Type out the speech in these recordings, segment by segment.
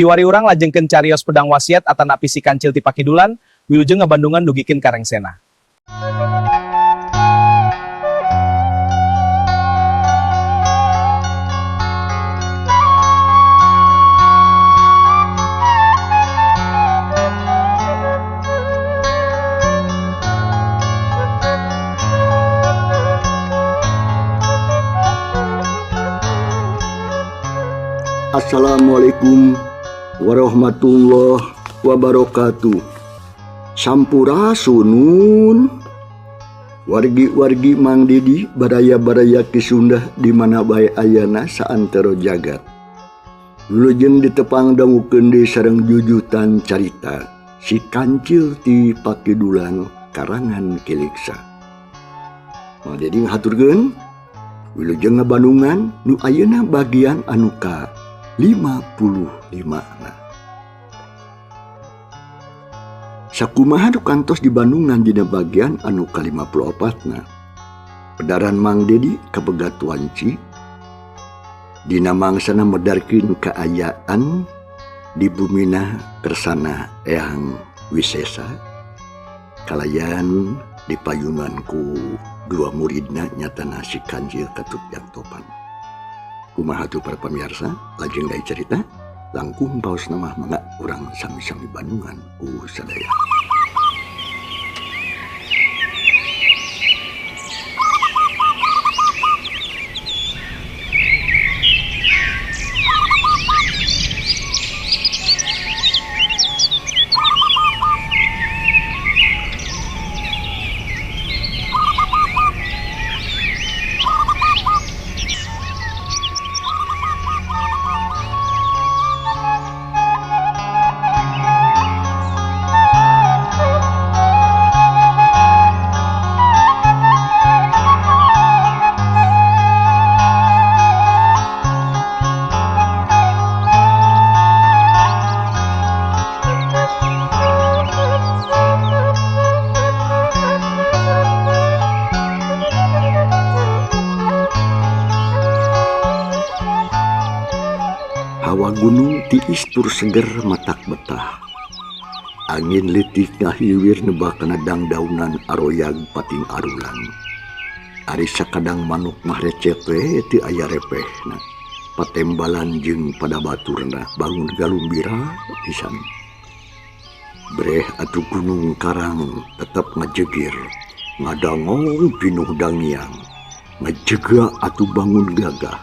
Kiwari urang lajengkeun carios pedang wasiat atanapi si kancil ti pakidulan, wilujeng ngabandungan dugikeun ka rengsena. Assalamualaikum warahmatullahi wabarakatuh. Sampurasunun. Wargi-wargi Mang Didi, baraya-baraya Ki Sunda di mana bae ayana saantero jagat. Wilujeng ditepang dangukeun deui sareng jujutan carita Si Kancil ti Pakidulan karangan Ki Liksa. Mang Dedi ngahaturkeun wilujeng ngabandungan nu ayeuna bagian anu ka 55 na. Sakumaha nu kantos di Bandungan dina bagian anu ka-54 na. Pedaran Mang Dedi kabegat wanci dina mangsana medarkeun kaayaan di bumina kersana Eyang Wisesa kalayan dipayungan ku dua muridna nyatana si Kancil katut Jang Topan. Kumaha tuh para pamirsa, lajeng deui carita langkung paos nama mangga urang sami-sami Bandungan ku sadaya. Hawa gunung tiis tur seger matak betah. Angin leutik ngahiwir nebak kana dangdaunan aroyag pating arulan. Ari sakadang manuk mah recet we teu aya repehna. Patembalan jeung pada baturna bangun galumbira pisan. Breh atuh gunung karang tetep ngajegir, ngadangong pinuh dangiang. Ngajega atuh bangun gagah.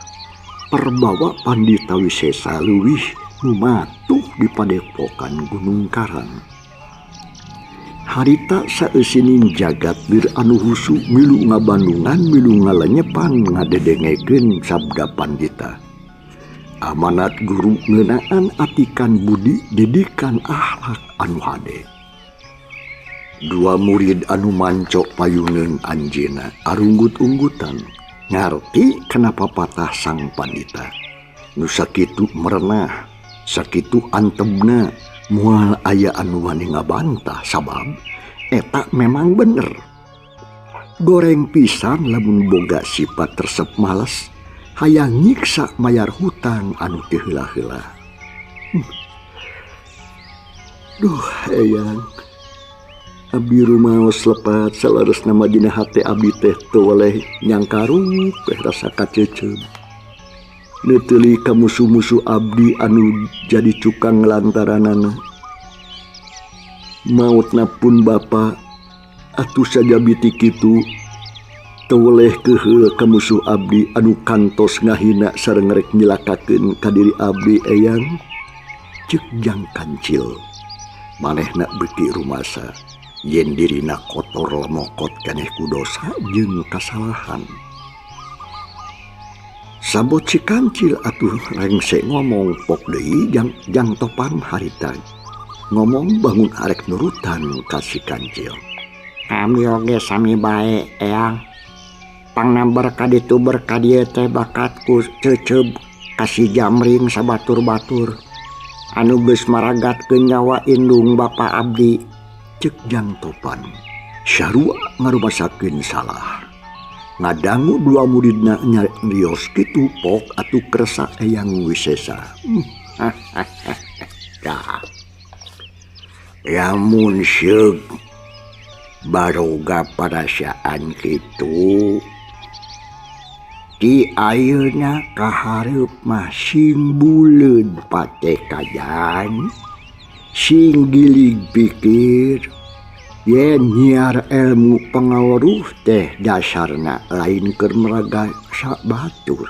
Perbawa Pandita Wisesa leuwih nu matuh di padepokan Gunung Karang. Harita saeusining jagat bir anu husu milu ngabandungan milu ngalenyepan ngadedengekeun sabda pandita. Amanat guru ngeunaan atikan budi didikan akhlak anu hade. Dua murid anu mancok payuneun anjeunna arunggut-unggutan. Ngarti kenapa patah sang pandita. Nu sakitu merenah, sakitu antebna, moal aya anu wani ngabantah sabab eta memang bener. Goreng pisan lamun boga sifat resep males, hayang nyiksa mayar hutang anu teu heula-heula. Duh, eyang. Abdi rumaos lepat saleresna mah dina hate abdi teh teu weleh nyangkarung teh rasa kaceuceum. Neuteuli ka musuh-musuh abdi anu jadi cukang lantaranana. Mautna pun bapa atuh saja biti kitu teu weleh keuheul ka musuh abdi anu kantos ngahina sareng rek nyilakakeun ka diri abdi eyang. Ceuk Jang Kancil manehna beuki rumasa. Yen dirina kotor lemokot keneh ku dosa jeung kasalahan. Sabot si Kancil atuh rengse ngomong pok deui jang Topan harita. Ngomong bangun arek nurutan ka si Kancil. Kami oge sami bae eyang. Pangna berkaditu berkadieu teh bakat ku ceuceub ka si Jamring sabatur-batur. Anu geus maragatkeun nyawa indung bapa abdi. Ceuk Jang Topan sarua ngarumasakeun salah. Ngadangu dua muridna nyarios kitu pok atuh kersa Eyang Wisesa. Lamun seug baroga parasaan kitu di ayeuna kahareup mah sing buleud patekajan sing gilig pikir yen nyiar ilmu pangaweruh teh dasarna lain keur meraga sabatur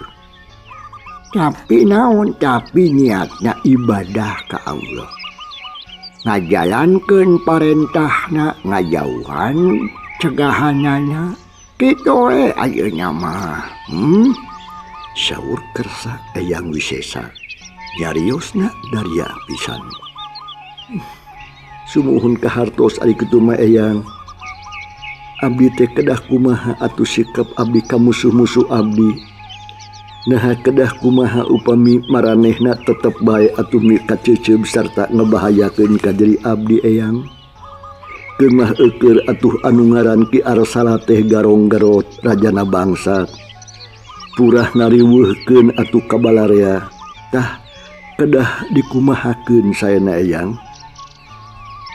tapi naon tapi niatna ibadah ka Allah ngajalankeun parentahna ngajauhan cegahanana kitu we ayeuna mah. Saur Kersa Eyang Wisesa nyariosna daria pisan. Sumuhun kahartos ari kitu mah Eyang. Abdi teh kedah kumaha atuh sikap abdi ka musuh-musuh abdi. Naha kedah kumaha upami maranehna tetep bae atuh mikaceuceub sarta ngebahayakeun ka diri abdi Eyang. Keumah eueur atuh anu ngaran Ki Arsala teh garong-garot rajana bangsa. Purah ngariweuhkeun atuh ka balarea. Tah kedah dikumahakeun saena Eyang.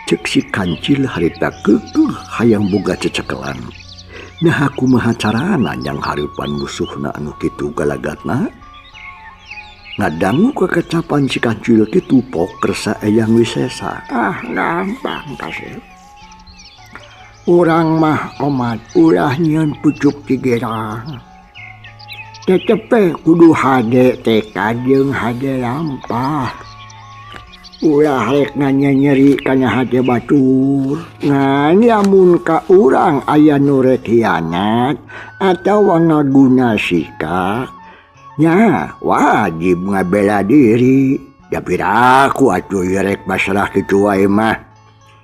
Cek si kancil harita keukeuh hayang boga cecekelan. Nah kumaha carana jang hareupan musuhna anu kitu galagatna? Ngadangu kekecapan si kancil kitu pok Kersa Eyang Wisesa. Ah gampang kasih. Urang mah omat ulah nyieun pucuk cigerang. Tetep kudu hade tekad jeung hade lampah. Ulah rek nyeri kana hate batur. Ngan lamun ka urang aya nu rek hianat atawa ngaguna sikap nya wajib ngabela diri. Da piraku atuh rek masalah kitu wae mah.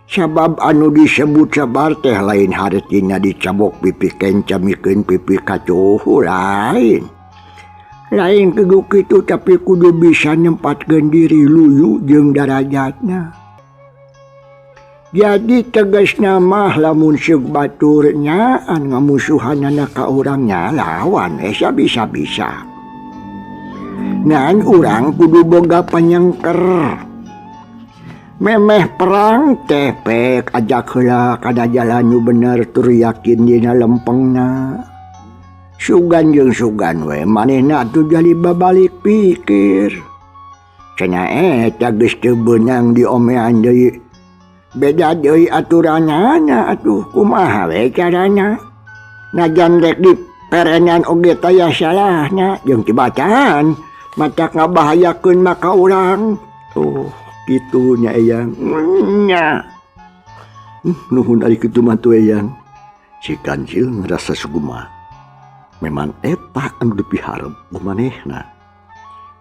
Sabab anu disebut sabar teh lain hartina dicabok pipi kenca mikeun pipi kacuhu lain. Lain kudu kitu tapi kudu bisa nempatkeun diri luyu jeung darajatna. Jadi tegasna mah lamun seug batur nyaan ngamusuhanana ka urang nya lawan esa bisa-bisa. Ngan urang kudu boga panyengker. Memeh perang teh pek ajak heula kana jalan nu bener tur yakin dina lempengna. Sugan jeung sugan we manehna atuh jadi babalik pikir. Cenah eta geus teu beunang diomean deui. Beda deui aturanana atuh kumaha we carana. Najan rek diperenan oge taya salahna jeung tibacaan matak ngabahayakeun maka urang. Oh kitu nya Eyang. Nya. Nuhun ari kitu mah tuh Eyang. Si kancil ngerasa suguma. Memang eta anu dipiharep ku manehna.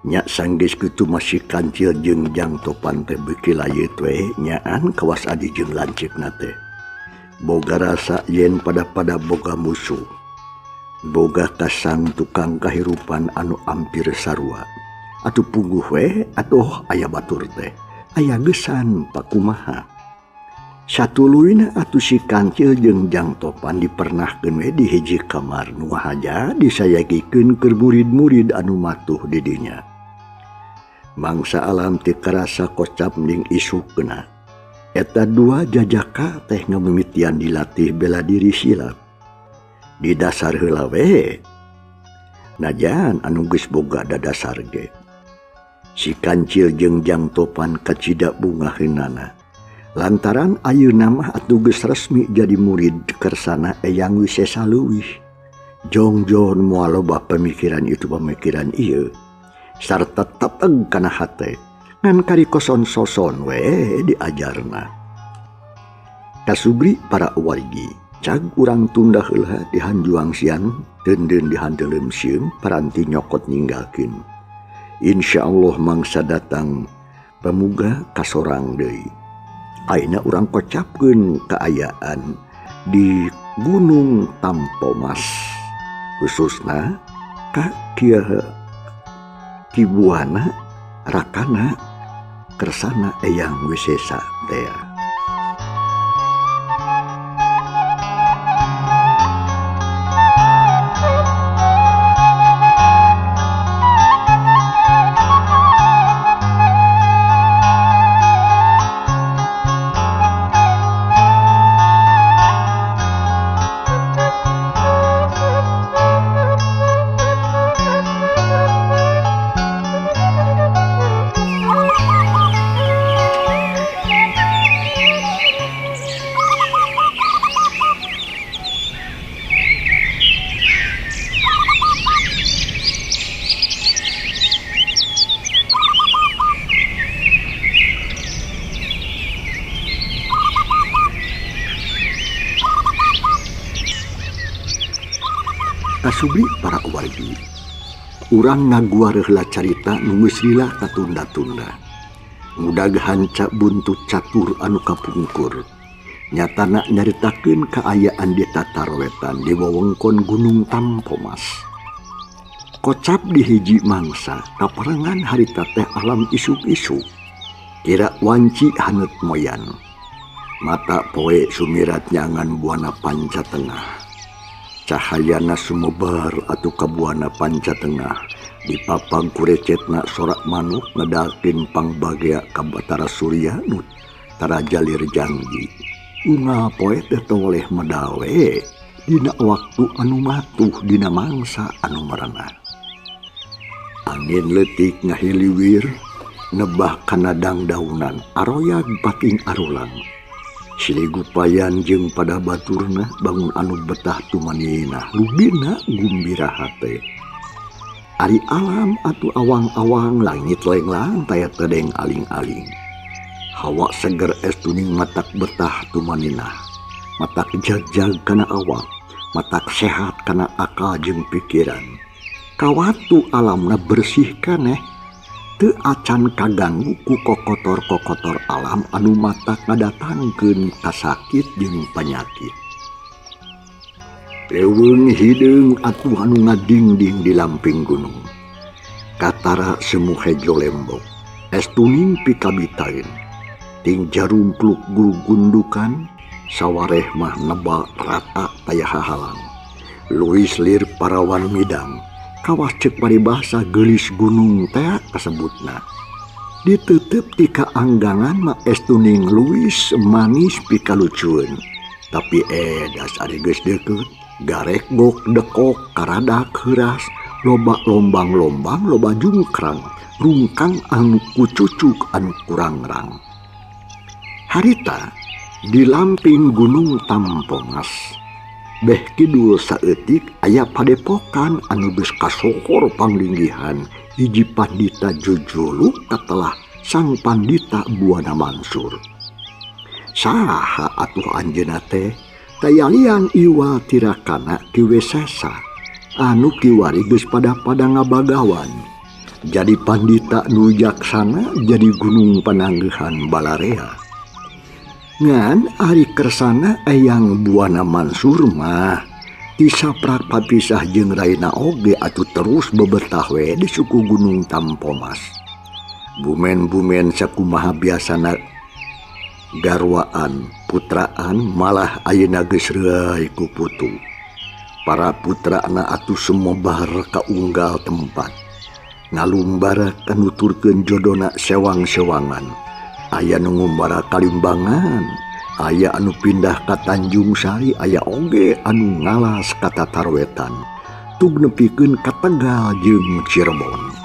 Nya sanggeus kitu mah si kancil jeung Jang Topan teh beuki layeut we nyaan kawas adi jeung lanceukna teh. Boga rasa yen pada-pada boga musuh. Boga kasang tukang kahirupan anu ampir sarua. Atuh pungguh we atuh aya batur teh. Aya gesan pakumaha. Satuluyna atuh si kancil jeung Jang Topan dipernahkeun we di hiji kamar nu haja disayagikeun keur murid-murid anu matuh di dinya. Mangsa alam teu karasa kocap ning isukna. Eta dua jajaka teh ngamimitian dilatih bela diri silat. Di dasar heula we. Najan anu geus boga dadasar ge. Si kancil jeung Jang Topan kacida bungaheunana. Lantaran ayeuna mah atuh geus resmi jadi murid Kersana Eyang Wisesa leuwih. Jongjon moal loba pemikiran itu pemikiran ieu. Sarta teteg kana hate. Ngan kari koson-soson we diajarna. Kasubri para wargi, cag urang tunda heula dihanjuang siang, deundeun dihandeuleum sieun paranti nyokot ninggalkeun. Insya Allah mangsa datang pemuga kasorang deui. Ayeuna urang kocapkeun kaayaan di Gunung Tampomas, khususna ka Ki Buana Rakana Kersana Eyang Wisesa tea. Kasubri para wargi. Urang ngaguar heula carita nu geus lila katunda-tunda. Ngudag hanca buntut catur anu kapungkur. Nyatana nyaritakeun kaayaan di Tatar Wetan di wewengkon Gunung Tampomas. Kocap di hiji mangsa kaparengan harita teh alam isuk-isuk. Kira wanci haneut moyan. Mata poe sumirat nyangan buana panca tengah. Cahayana sumebar atuh ka buana panca tengah. Dipapang kurecetna sorak manuk ngedalkeun pangbagea ka Batara Surya nu tara jalir janggi. Unggal poe teh toleh medal we dina waktu anu matuh dina mangsa anu merenah. Angin leutik ngahiliwir nebah kana dangdaunan aroyag pating arulang. Siligupayan jeung pada baturna bangun anu betah tumaninah lubina gumbira hate. Ari alam atuh awang-awang langit lenglang taya tedeng aling-aling. Hawa seger es tuning matak betah tumaninah. Matak jag-jag kana awak, matak sehat kana akal jeung pikiran. Kawatu alamna bersih kaneh. Teu acan kaganggu ku kokotor-kokotor alam anu matak ngadatangkeun kasakit jeung panyakit. Leuweung hideung atuh anu ngadingding di lamping gunung. Katara semu hejo lembok, es tuning pikabitaeun. Ting jarumpluk gugundukan, sawareh mah neba rata taya hahalang. Luis lir parawan midang. Kawas cek paribasa geulis gunung teh kasebutna. Ditutup ti kaanggangan mah es tuning luis manis pikalucueun. Tapi edas ari geus deukeut, garek gok dekok karadak heuras, loba lombang-lombang loba jungkrang, rungkang anu kucucuk anu kurangrang. Harita di lamping Gunung Tampomas. Beh kidul saeutik aya padepokan anu geus kasohor panglinggihan hiji pandita jujuluk katelah Sang Pandita Buana Mansur. Saha atuh anjeunna teh tayalian iwa tirakana Ki Wesesa anu kiwari geus pada-pada ngabagawan. Jadi pandita nu jaksana jadi gunung pananggehan balarea. Ngan ari kersana Eyang Buana Mansur mah tisaprak papisah jeung raina oge atuh terus bebetah we di suku Gunung Tampomas. Bumen-bumen sakumaha biasana garwaan putraan malah ayeuna geus reuy ku putu. Para putrana atuh sumebar ka unggal tempat. Ngalumbara kanuturkeun jodona sewang-sewangan. Aya nu ngumbara Kalimbangan, aya anu pindah ka Tanjung Sari, aya oge anu ngalas ka Tatarwetan, tug nepikeun ka Tegal jeung Cirebon.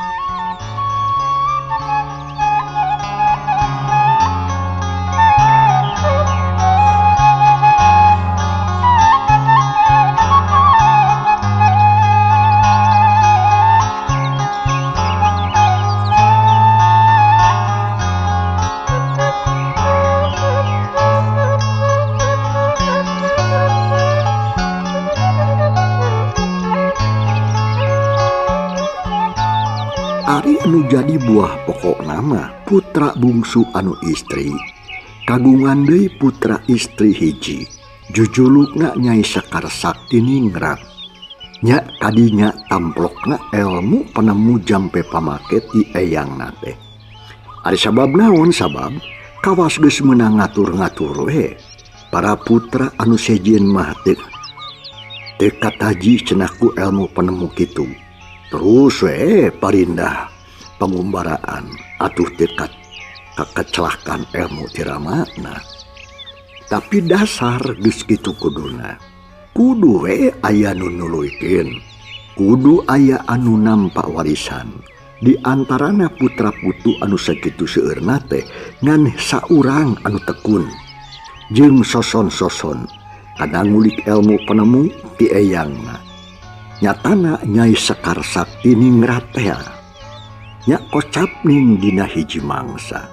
Ari anu jadi buah pokok nama putra bungsu anu istri kagungan deui putra istri hiji jujulukna Nyai Sekar Sakti Ningrat nya kadinya tamplokna ilmu penemu jampe pamake ti eyangna teh. Ari sabab naon sabab kawas geus meunang ngatur-ngatur we para putra anu sejen mah teu kataji cenah ku ilmu penemu kitu. Terus we parindah pengumbaraan atuh dekat kakecelahkan ilmu tiramakna. Tapi dasar geus kitu kuduna. Kudu we aya nu nuluykeun. Kudu aya anu nampak warisan. Di antarana putra putu anu sakitu seueurna teh ngan saurang anu tekun. Jeung soson-soson kana ngulik ilmu penemu ti eyangna. Nyatana Nyai Sekar Sakti Ningrat teh nya kocap ning dina hiji mangsa.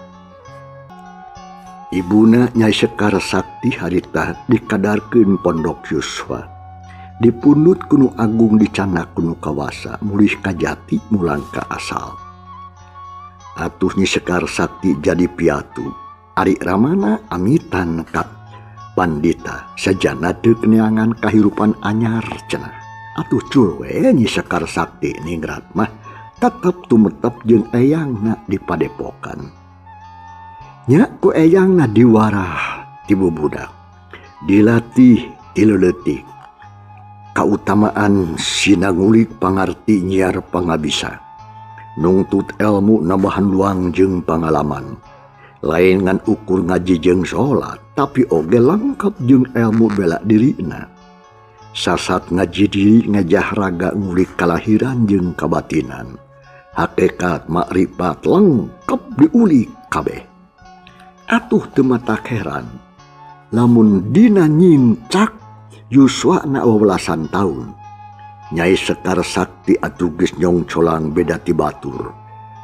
Ibuna Nyai Sekar Sakti harita dikadarkeun pondok Yuswa. Dipundut ku nu agung dicandak ku nu kawasa mulih ka jati mulang ka asal. Atuh Nyi Sekar Sakti jadi piatu ari ramana amitan ka pandita sajana teu neangan kahirupan anyar cenah. Atuh cul we Nyi Sekar Sakti ningrat mah tetep tumetep jeung eyangna di padepokan. Nya ku eyangna diwarah ti bubudak, dilatih ti leuletik. Kautamaan sinangulik pangarti nyiar pangabisa. Nungtut ilmu nambahan luang jeung pangalaman. Lain ngan ukur ngaji jeung salat, tapi oge lengkap jeung ilmu bela dirina. Sasat ngaji diri ngajah raga ngulik kalahiran jeung kabatinan. Hakikat makrifat lengkap diulik kabeh. Atuh teu matak heran lamun dina nyincak yuswana wewelasan tahun. Nyai Sekar Sakti atuh geus nyongcolang beda ti batur.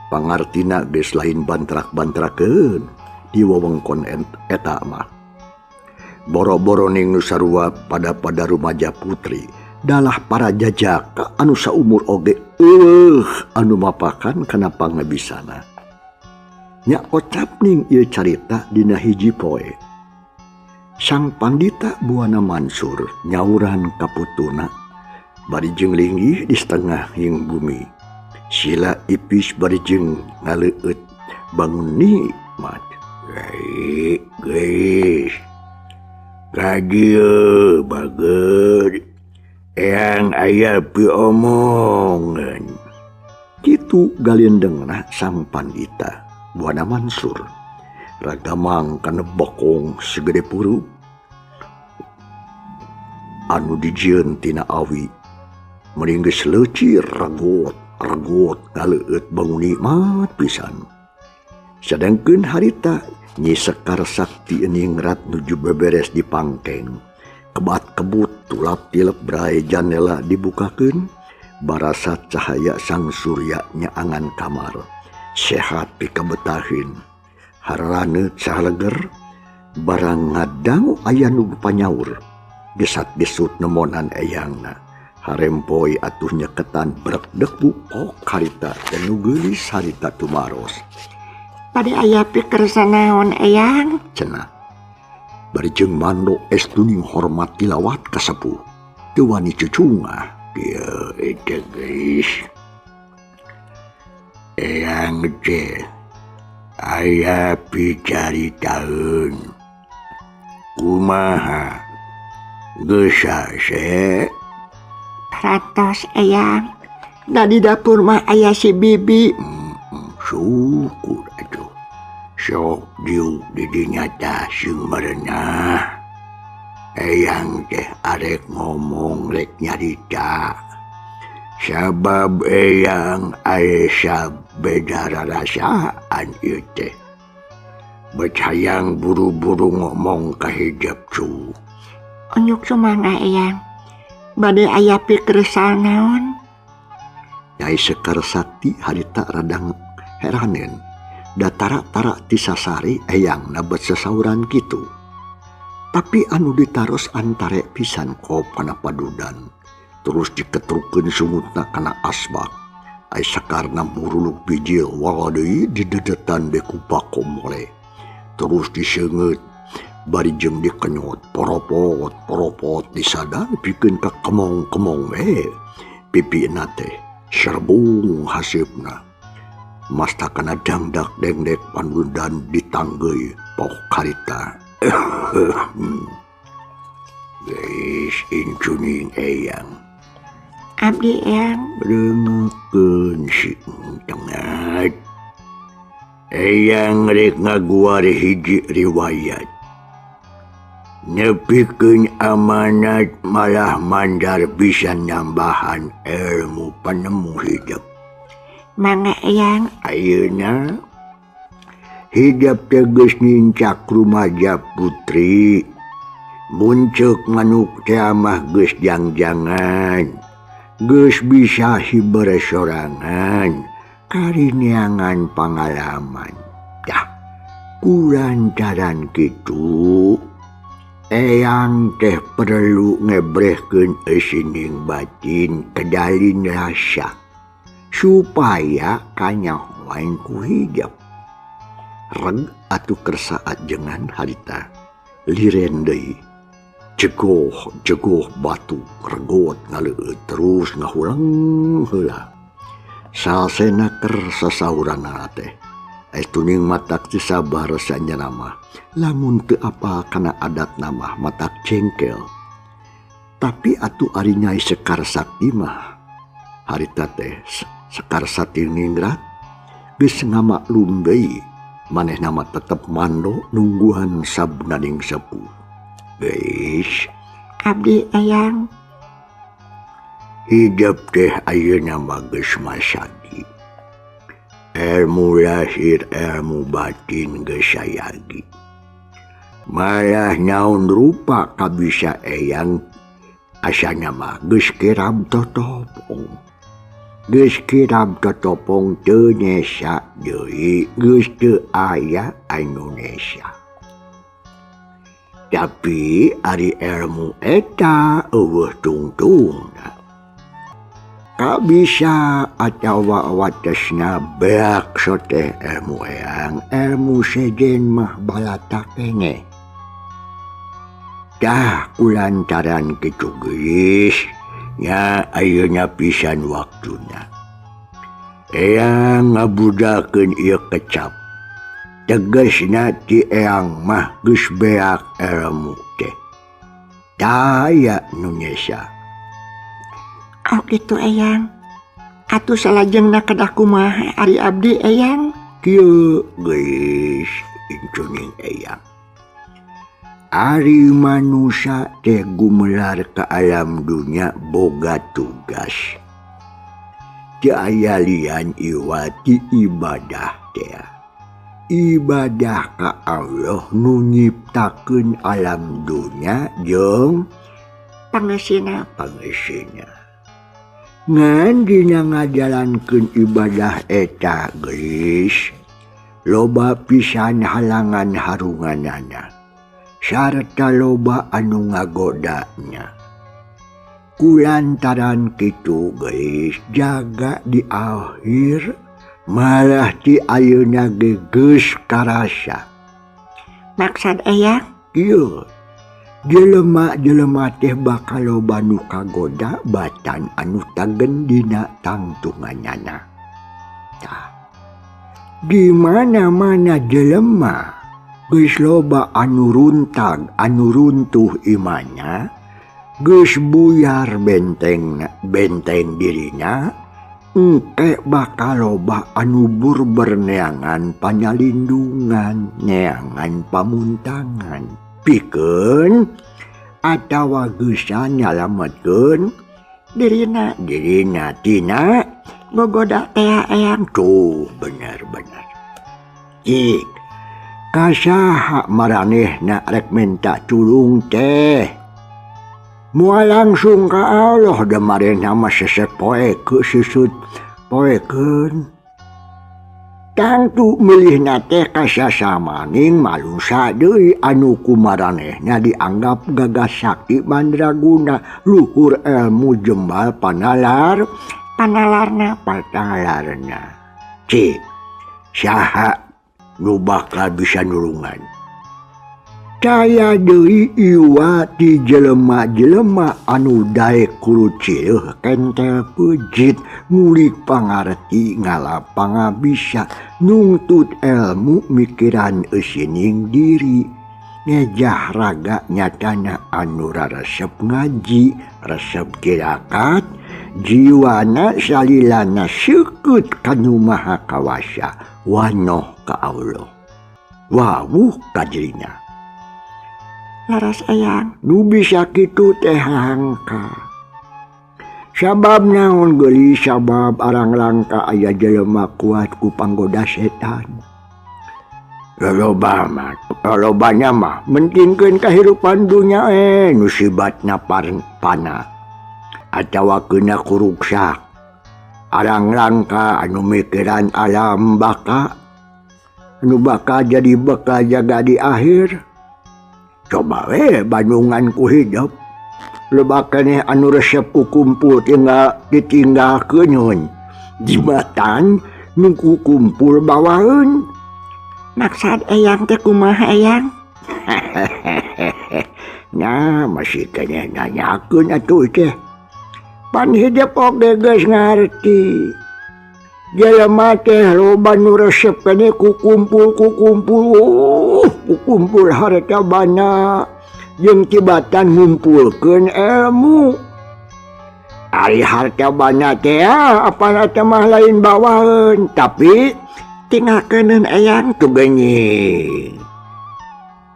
Pangartina geus lain bantrak-bantrakeun di wewengkon eta mah. Boro-boro ning nu sarua pada-pada rumaja putri dalah para jajaka anu saumur oge eueuh anu mapakan kana pangabisana. Nya ocap ning ieu carita dina hiji poe. Sang Pandita Buana Mansur nyauran kaputuna bari jeung linggih di setengah hing bumi. Sila ipis bari jeung ngaleueut bangun nikmat. Geus ka dieu bager eyang aya piomongan. Kitu galendengna sang Pandita Buana Mansur. Ragamang kana bokong segede puru anu dijieun tina awi. Meuring geus leucir regot regot ngaleueut bangun nikmat pisan. Sadangkeun harita Nyi Sekar Sakti ningrat nuju beberes di pangkeng. Kebat kebut tulap tilep brai janela dibukakeun, barasa cahaya sang surya nyaangan kamar. Sehat pikabetahin. Haraneut saleger barang ngadangu aya nu panyaur. Gesat-gesut nemonan eyangna. Harempoi atuh nyeketan brek deku kok harita dan nu geulis harita tumaros. Bade aya pikersa naon eyang? Cenah. Bari jeung mando estuning hormat tilawat ka sepuh. Teu wani cucungah. Kieu eta geus. Eyang teh aya picaritaeun. Kumaha? Geus sase? Parantos eyang. Da di dapur mah aya si bibi. Syukur atuh. Sok diuk di dinya tah sieun merenah. Eyang teh arek ngomong rek nyarita. Sabab eyang aya beda rarasaan ieu teh. Bet hayang buru-buru ngomong ka hijab cu. Onyuk sumangga eyang. Bade aya pikersa naon? Nyai Sekar Sakti harita radang heranen. Datara-tara ti sasari eyang nabet sasauran kitu. Tapi anu ditaros antare pisan kopana padudan. Terus diketrukeun sungutna kana asbak. Ai sakarna muruluk bijil wala deui didedetan deku pakomole. Terus diseungeut bari jeung dikenyot poropot poropot disadan pikeun ka kemong-kemong we. Pipina teh serbung haseupna. Masta kana dangdak dengdek panundan ditanggeuy pok karita. Geus incuning eyang. Abdi eyang. Reungekeun si tengat. Eyang rek ngaguar hiji riwayat. Nepikeun amanat malah mandar bisa nambahan ilmu penemu hidup. Mangga eyang. Ayeuna hidap teh geus nincak rumaja putri. Muncuk manuk teh mah geus jangjangan. Geus bisa hibere sorangan. Karineangan pangalaman. Dah kulantaran kitu. Eyang teh perlu ngebrehkeun eusining batin kedalin rasa supaya kanyahoan ku hijab. Reg atuh kersa ajengan harita liren deui. Jegoh jegoh batu regot ngaleueut terus ngahuleng heula. Salsena ker sasauranna teh. Tuning matak teu sabar saanjana mah. Lamun teu apal kana adat mah matak jengkel. Tapi atuh ari Nyai Sekar Sakti mah harita teh Sekar Satiningrat geus ngamaklum deui manehna mah tetep mando nungguhan sabnaning sepuh. Geus abdi eyang hidep teh ayeuna mah geus masagi. Ilmu lahir ilmu batin geus sayagi. Malah naon rupa kabisa eyang asana mah geus kirab totopong. Geus kirab totopong teu nyesa deui geus teu aya anu nyesa. Tapi ari ilmu eta eueuh tungtungna. Kabisa atawa watesna beak soteh ilmu eyang, ilmu sejen mah balatak keneh. Tah kulantaran kitu geulis nya ayeuna pisan waktuna. Eyang ngabudakeun ieu kecap. Tegasna ti eyang mah geus beak ilmu teh. Taya nu nyesa. Oh kitu eyang. Atuh salajengna kedah kumaha ari abdi eyang? Kieu geus incuning eyang. Ari manusa teh gumelar ka alam dunya boga tugas. Teu aya lian iwati ibadah teh. Ibadah ka Allah nu nyiptakeun alam dunya jeung pangesina. Pangesina. Ngan dina ngajalankeun ibadah eta geus loba pisan halangan harunganana sarta loba anu ngagodana. Kulantaran kitu geus jaga di akhir malah ti ayeuna ge geus karasa. Maksad eyang? Kieu. Jelema-jelema teh bakal loba nu kagoda batan anu tagen dina tangtunganana. Tah. Di mana-mana jelema geus loba anu runtag, anu runtuh imannya, geus buyar benteng benteng dirina, engke bakal loba anu burber neangan panyalindungan, neangan pamuntangan. Pikeun atawa geusan nyalametkeun dirina dirina tina gogoda teh eyang. Tuh bener-bener. Cik kasaha maranehna rek minta tulung teh moal langsung ka Allah da maranehna mah sesek poe ke susut poekeun. Tangtu milihna teh kasasamaning manusa deui anu kumaranehna dianggap gagah sakti mandraguna luhur ilmu jembal panalar panalarna panalarna. Cik saha nu bakal bisa nulungan? Caya deui iwa ti jelema-jelema anu daek kurucil kentel pejit ngulik pangarti ngalapangabisa nungtut ilmu mikiran eusining diri ngejah raga nyatana anu raresep ngaji resep tirakat jiwana salilana seukeut ka Nu Maha Kawasa wanoh ka Allah wawuh ka dirina. Laras eyang nu bisa kitu teh langka. Sabab naon geulis sabab arang langka aya jelema kuat ku panggoda setan. Loba mah, lobanya mah mentingkeun kahirupan dunya nu sibatna pana atawa keuna kuruksak. Arang langka anu mikiran alam baka anu bakal jadi bekal jaga di akhir. Coba we Bandungan ku hidup. Loba keneh anu resep ku kumpul tinggal ditinggalkeun. Jibatan nu ku kumpul bawaeun. Maksad eyang teh kumaha eyang? Nah, masih keneh nanyakeun atuh teh. Pan hidup oge geus ngarti. Jelema teh loba nu resep keneh ku kumpul ku kumpul harta bana jeung tibatan ngumpulkeun ilmu. Ari harta bana teh apana teh mah lain bawaeun, tapi tinggalkeuneun eyang tuh geuning.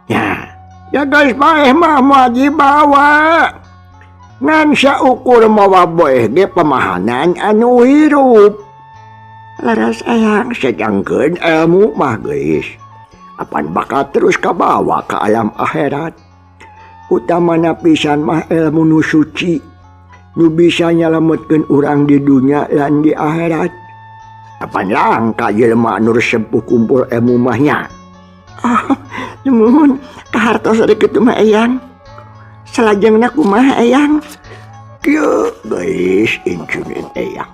Ya, ya geus bae mah moal dibawa. Ngan saukur mawa boeh ge pemahanan anu hirup. Leres eyang, sedangkeun ilmu mah geus apan bakal terus kabawa ka alam akhirat. Utamana pisan mah ilmu nu suci nu bisa nyalametkeun urang di dunya lan di akhirat. Apan langka jelema anu resep kumpul ilmu mah nya. Oh, nuhun kahartos ari kitu mah eyang. Salajengna kumaha eyang? Kieu geus incunin eyang.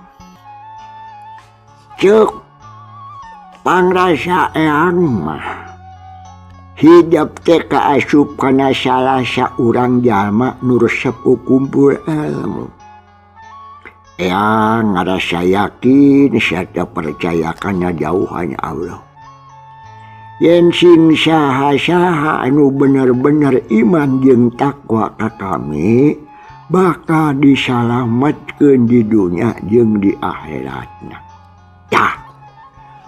Ceuk pangrasa eyang mah hidup teh kaasup kana salah saurang jalma nu resep kumpul ilmu. Eyang ngarasa yakin sarta percaya kana jauhan Allah. Yen sing saha-saha anu bener-bener iman jeung takwa ka kami bakal disalametkeun di dunya jeung di akhiratna. Tah,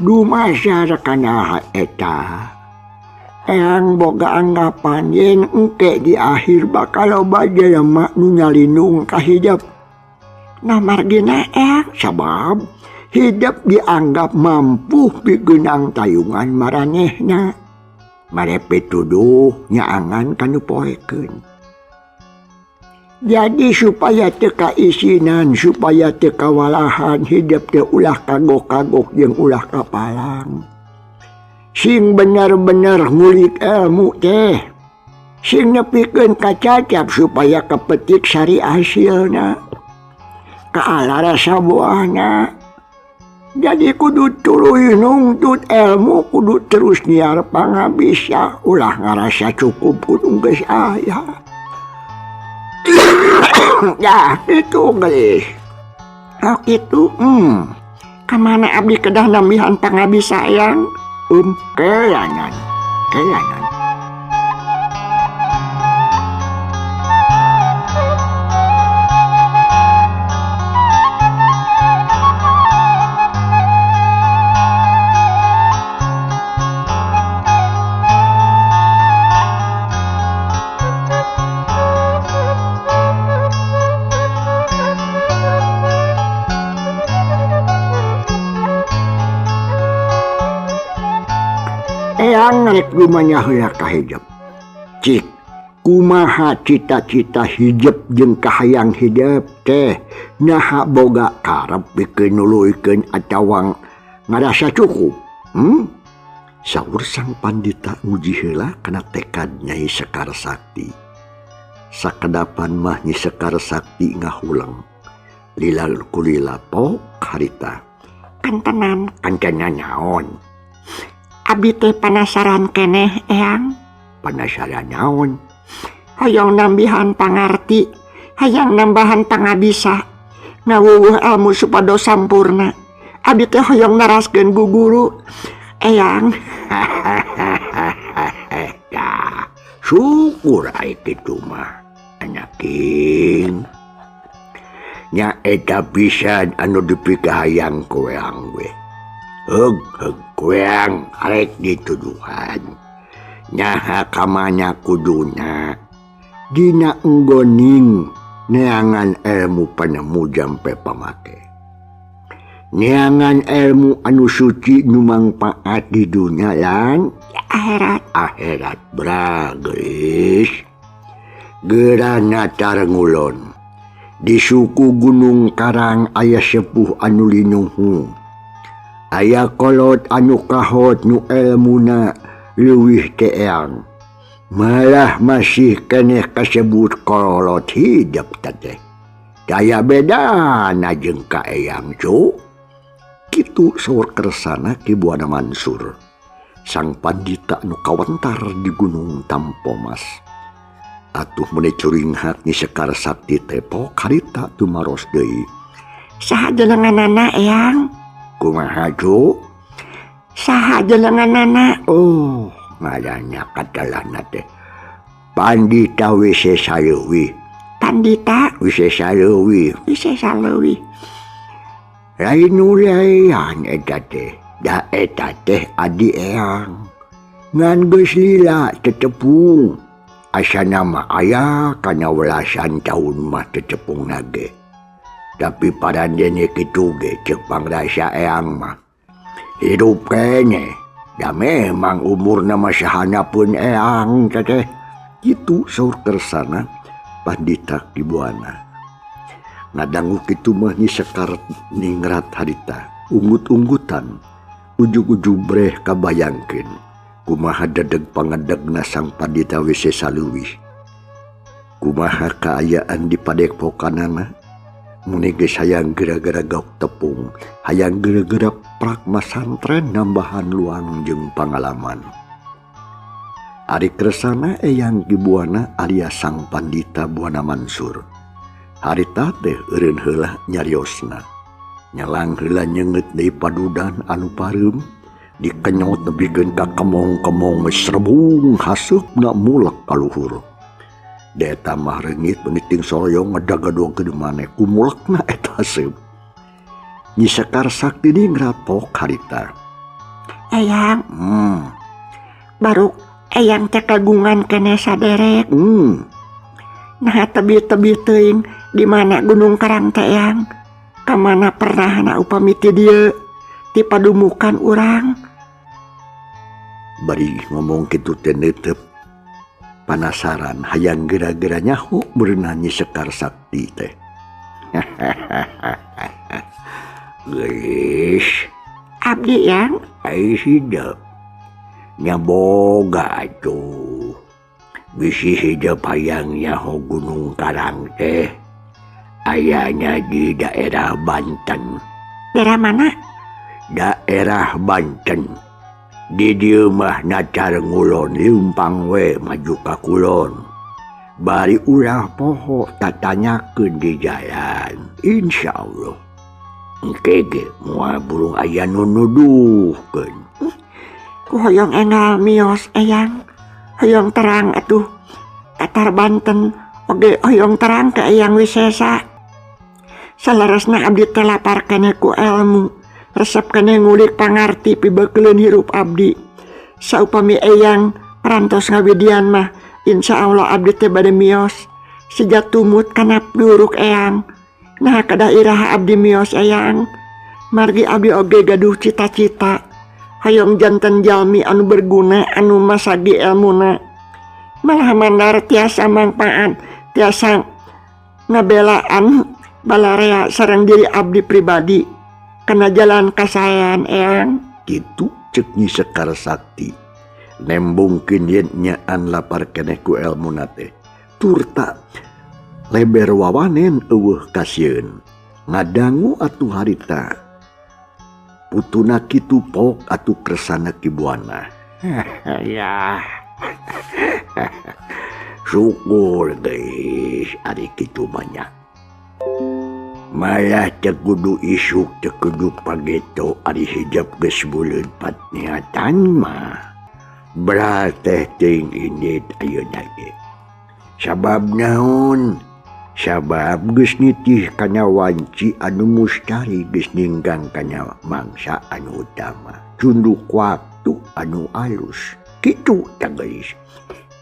dumasar kana eta eyang boga anggapan yen engke di akhir bakal loba jelema nu nyalindung ka hidup. Nah margina eyang sabab hidup dianggap mampu pigeunang tayungan maranehna. Mare pituduh nyaangan kanu poekeun. Jadi supaya teu kaisinan, supaya teu kawalahan, hidup teh ulah kagok-kagok jeung ulah kapalang. Sing bener-bener ngulik ilmu teh. Sing nepikeun kacacap supaya kepetik sari hasilna. Kaala rasa buahna. Jadi kudu tuluy nungtut ilmu, kudu terus niar pangabisa, ulah ngarasa cukup kudu geus aya. Ya, itu geus. Oh kitu. Kamana abdi kedah nambihan pangabisa eyang? Kelanan. Kelanan. Eyang rek rumahnya heula ka hidup. Cik, kumaha cita-cita hidup jeung kahayang hidup teh naha boga karep pikeun nuluykeun atawa ngarasa cukup. Saur sang pandita nguji heula kana tekad Nyai Sekar Sakti. Sakedapan mah Nyi Sekar Sakti ngahulang. Lila kulila pok harita. Kantenan, kantenan naon? Abi teh panasaran keneh eyang. Panasaran naon? Hayang nambihan pangarti, hayang nambahan pangabisa, ngawuwuh ilmu supados sampurna. Abi teh hayang naraskeun ku guru eyang. Tah, syukur ai kitu mah anaking. Nya eta pisan anu dipikahayang koweang we. Heug koweang arek dituduhan. Nyaha kamana kuduna dina enggoning neangan ilmu panemu jampe pamake. Neangan ilmu anu suci nu mangpaat di dunya lan akhirat. Akhirat brageus. Geura natar ngulon. Di suku Gunung Karang aya sepuh anu linuhung. Aya kolot anu kahot nu elmuna leuwih teh eyang. Malah masih keneh kasebut kolot hidep teh. Daya bedana jeung ka Eyang cu. Kitu saur Kersana Ki Buana Mansur. Sang pandita nu kawentar di Gunung Tampomas. Atuh meuni curinghak Nyi Sekar Sakti teh pok harita tumaros deui. Saha jenenganana Eyang? Kumaha cu? Saha jenenganana? Oh, ngaranna katelahna teh Pandita Wisesa Leuwih. Pandita Wisesa Leuwih. Wisesa Leuwih. Lain nu layan eta teh. Da eta teh adi Eyang. Ngan geus lila tetepung. Asana mah aya kana welasan taun mah tetepung nage. Tapi parandene kitu ge ceuk pangrasa Eyang mah. Hirup keneh. Da memang umurna mah sahanapeun Eyang teh. Kitu saur Kersana Pandita Ki Buana. Ngadangu kitu mah Nyi Sekar ningrat harita, unggut-unggutan, ujug-ujug breh kabayangkeun. Kumaha dedeg pangedegna sang Pandita Wisesa Leuwih. Kumaha kaayaan di padepokanana? Muni geus hayang gara-gara gauk tepung, hayang gara-gara prak masantren nambahan luang jeung pangalaman. Ari Kersana Eyang Ki Buana alias Sang Pandita Buana Mansur. Harita teh eureun heula nyariosna. Nyelang heula nyeungeut deui padudan anu pareum, dikenyot nepikeun ka kemong-kemong geus rebung haseupna mulek ka luhur. Da eta mah reungit meuni ting soroyong ngadagadog maneh kumulekna eta haseup. Nyi Sekar Sakti ningrat pok harita. Eyang. Baru Eyang teh kagungan keneh saderek. Nah tebi-tebi teuing di mana Gunung Karang teh Eyang? Kamana pernahna upami ti dieu ti padumukan urang? Bari ngomong kitu teh neuteup panasaran hayang gara-gara nyaho beureunan Nyi Sekar Sakti teh. Geus. Abdi Yang. Ai hidep. Nya boga atuh. Bisi hidep hayang nyaho Gunung Karang teh. Ayana di daerah Banten. Daerah mana? Daerah Banten. Di dieu mah nacar ngulon leumpang we maju ka kulon. Bari ulah poho tatanyakeun di jalan. Insyaallah. Engke ge moal burung aya nu nuduhkeun. Ku hoyong enggal mios Eyang. Hoyong terang atuh. Tatar Banten oge hoyong terang ka Eyang Wisesa. Saleresna abdi teh lapar keneh ku elmu. Resep keneh ngulik pangarti pibeukeuleuh hirup abdi. Saupami Eyang parantos ngawidian mah insyaallah abdi teh bade mios. Sejak tumut kana piuruk Eyang. Nah kedah iraha abdi mios Eyang. Margi abdi oge gaduh cita-cita. Hoyong janten jalmi anu berguna anu masagi elmuna. Malah mandar tiasa mangpaat, tiasa ngabelaan balarea sareng diri abdi pribadi. Kana jalan kasaean Eyang. Kitu ceuk Nyi Sekar Sakti. Nembungkeun yen nyaan lapar keneh ku elmuna teh. Turta leber wawanen eueuh kasieun. Ngadangu atuh harita. Putuna kitu pok atuh Kersana Ki Buana. Ya. Syukur geus ari kitu banyak. Malah teu kudu isuk teu kudu pageto ari hijab geus buleud patniatan mah. Berat teh teuing indit ayeuna ge. Sabab naon? Sabab geus nitih kana wanci anu mustari geus ninggang kana mangsa anu utama. Cunduk waktu anu alus. Kitu tah geus.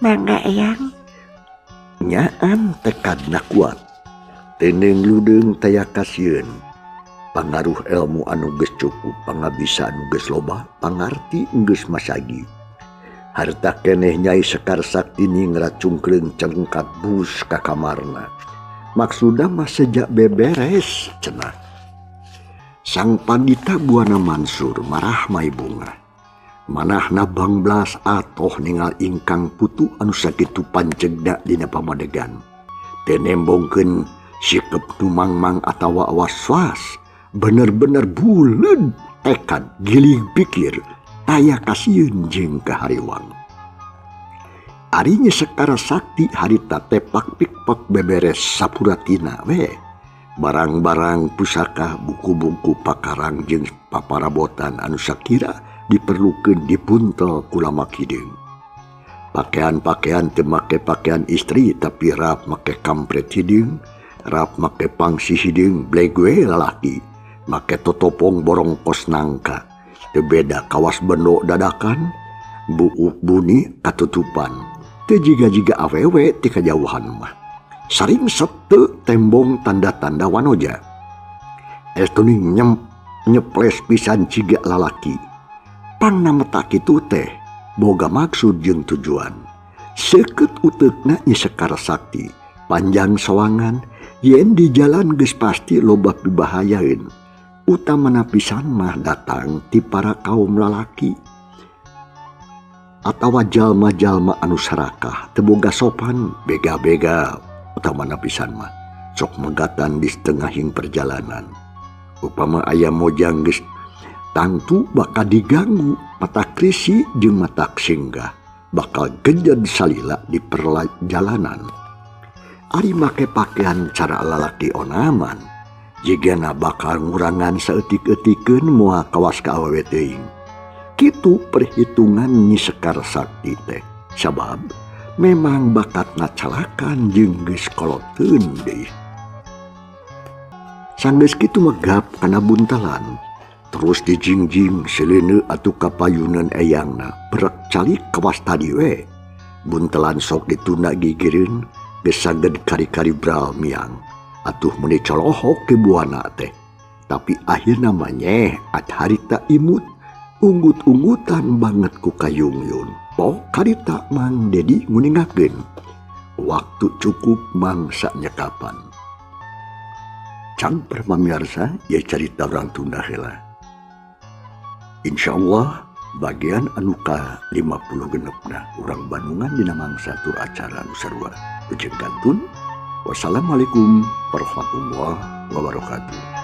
Mangga Eyang. Nyaan tekadna kuat. Teneng ludeung taya kasieun. Pangaruh elmu anu geus cukup, pangabisa anu geus loba, pangarti geus masagi. Harta keneh Nyai Sekar Sakti ningrat cungkreung cengkat bus ka kamarna. Maksudna mah sejak beberes cenah. Sang Pandita Buana Mansur marah mai bunga. Manahna bangblas atoh ningal ingkang putu anu sakitu pancegna dina pamadegan. Teu nembongkeun sikep nu mangmang atawa was-was, bener-bener buleud tekad gilig pikir taya kasieun jeung kahariwang. Ari Nyi Sekar Sakti harita teh pak-pikpek beberes sapuratina we. Barang-barang pusaka, buku-buku pakarang jeung paparabotan anu sakira diperlukeun dipuntel ku lamak hideung. Pakaian-pakaian teu make pakaian istri tapi rap make kampret hideung, rap make pangsi hideung bleg we lalaki, make totopong borong kos nangka. Teu beda kawas bendo dadakan, buuk buni katutupan. Teu jiga-jiga awewe ti kajauhan mah. Saring teu tembong tanda-tanda wanoja. Estuning nyeples pisan ciga lalaki. Pangna meta kitu teh boga maksud jeung tujuan. Seukeut uteukna Nyi Sekar Sakti, panjang soangan yen di jalan geus pasti loba pibahayaeun. Utamana pisan mah datang ti para kaum lalaki atawa jalma-jalma anu sarakah teu boga sopan bega-bega. Utamana pisan mah sok megatan di setengahing perjalanan. Upama aya mojang geus tangtu bakal diganggu mata krisi jeung mata singgah bakal genjed salila di perjalanan. Ari make pakaian cara lalaki onaman jigana bakal ngurangan saeutik-eutikeun moal kawas ka awewe teuing. Kitu perhitungan Nyi Sekar Sakti teh sabab memang bakatna calakan jeung geus koloteun deui. Sanggeus kitu megap kana buntalan terus dijingjing seleuneu atuh kapayunan eyangna berek calik kawas tadi we. Buntelan sok ditunda gigireun geus saged kari-kari bral miang atuh meuni colohok ke buana teh. Tapi akhirna mah nyeh at harita imut unggut-unggutan banget ku kayungyun. Pok karita Mang Dedi nguningakeun waktu cukup mangsa nyekapan. Cang pamiarsa ya carita urang tunda heula. Insyaallah bagian anu ka 50 genepna urang Bandungan dina mangsa tur acara nu sarua. Ujung kantun. Wassalamualaikum warahmatullahi wabarakatuh.